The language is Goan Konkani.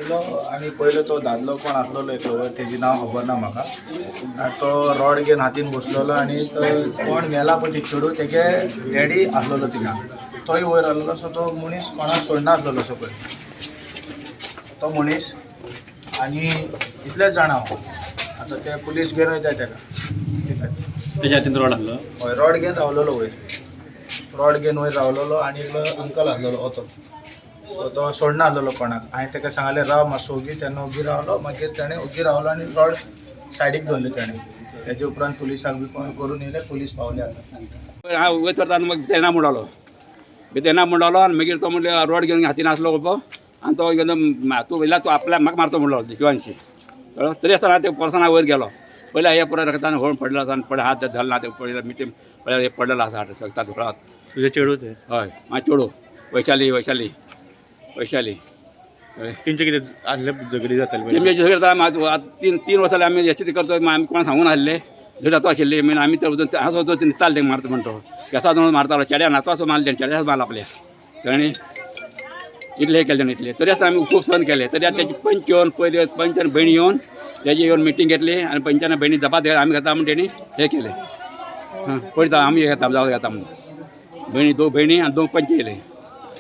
येयलो आनी पयलो तो दादलो कोण आसलेलो एकलो वयर, तेजी नांव खबर ना म्हाका. आनी तो रॉड घेवन हातीन बसलेलो आनी तो कोण मेला पळय ते चेडूं तेगे डॅडी आसलेलो थिंगा, तोय वयर आसलेलो. सो तो मनीस कोणाक सोडना आसलेलो सकयल तो मनीस. आनी इतलेंच जाणा हांव. आतां ते पुलीस घेवन वयताय तेका, इतलेंच. तेच्या हातीन रॉड आसलो? हय, रॉड घेवन रावलेलो वयर, रॉड घेवन वयर रावलेलो. आनी एकलो अंकल आसलेलो ओतो, सो तो सोडना आसलेलो कोणाक. हांवें ताका सांगलें राव मातसो ओगी, तेन्ना ओगी रावलो. मागीर तेणें ओगी रावलो आनी रॉड सायडीक दवरले तेणें. तेजे उपरांत पुलिसाक बी कॉल करून येयले, पुलीस पावले आतां. हांव वयर सरता आनी मागीर तेना म्हणलो, तेना म्हणलो आनी मागीर तो म्हणलो रोड घेवन हातीन आसलो उबो आनी तो घेवन तूं वयला तूं आपल्या म्हाका मारतो म्हणलो शिवांशी. कळ्ळो? तरी आसतना ते पर्सना वयर गेलो. पयल्या हे पुराय रगतान होळून पडलो आसा आनी पडले हात धरला ना ते पडले मिटी पळय हे पडलेलो आसा रगता धुकळात. तुजें चेडूं तें? हय, म्हाजें चेडूं वैशाली. वैशाली, वैशाली, कळ्ळें? तेंचे कितें आसले, झगडी जाताली पयलीं? तेमचे झगडे जाता. तीन तीन वर्सां जाली आमी एस करतो, आमी कोणाक सांगून आसले झगडे जाता आशिल्ली. मागीर आमी तर वचून हांगा वचून न्हिदताले तेंका मारता म्हणटा केसा दोन मारतालो चेड्या नाचो मारले तेणें, चेड्याच मारला आपल्या कळ्ळें न्ही. इतलें हें केलें तेणें इतलें तरी आसतना आमी खूब सहन केलें. तरी आतां तेजी पंच येवन पयली पंच आनी भयणी येवन तेजी येवन मिटींग घेतली आनी पंचान भयणी जपात आमी घेता म्हूण तेणी हें केलें. हां, पळयता आमी घेता, जावं घेता म्हूण भयणी, दोन भयणी आनी दोन पंच येयले.